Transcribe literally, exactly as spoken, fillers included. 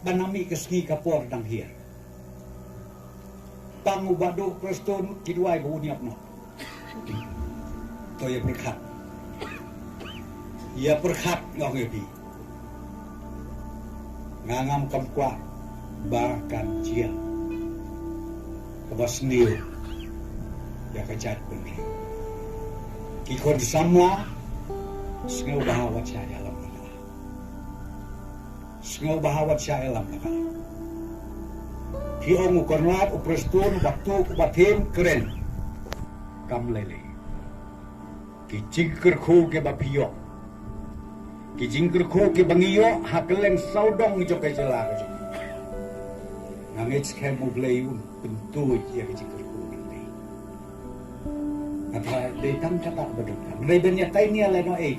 Ka nang mih ka sngi ka por dang hiar. Tang u Bah Duh Prestone ki duwai ba un ïap noh. To ïa pyrkhat. Ïa pyrkhat nga ong ïa phi. Nga ngam kam kwah ba kan jia kaba sniew ïa ka jaitbynriew. Ki khun samla, sngewbha wat shah ïalam. Sngewbha wat shah ïalam. Phi ong u Conrad, u Prestone, u Bah Tuh, u Bah Them, kren. Kam lei lei. Ki jingkyrkhu kiba phi ïoh, ki jingkyrkhu kiba ngi ïoh ha kylleng sawdong jong ka jylla ka jong ngi. Nga ngeit skhem U Blei un pyntuid ïa ki jingkyrkhu ngi. Nga tharai dei tang kata ba donkam. Dei ban ïatai nia lano ei.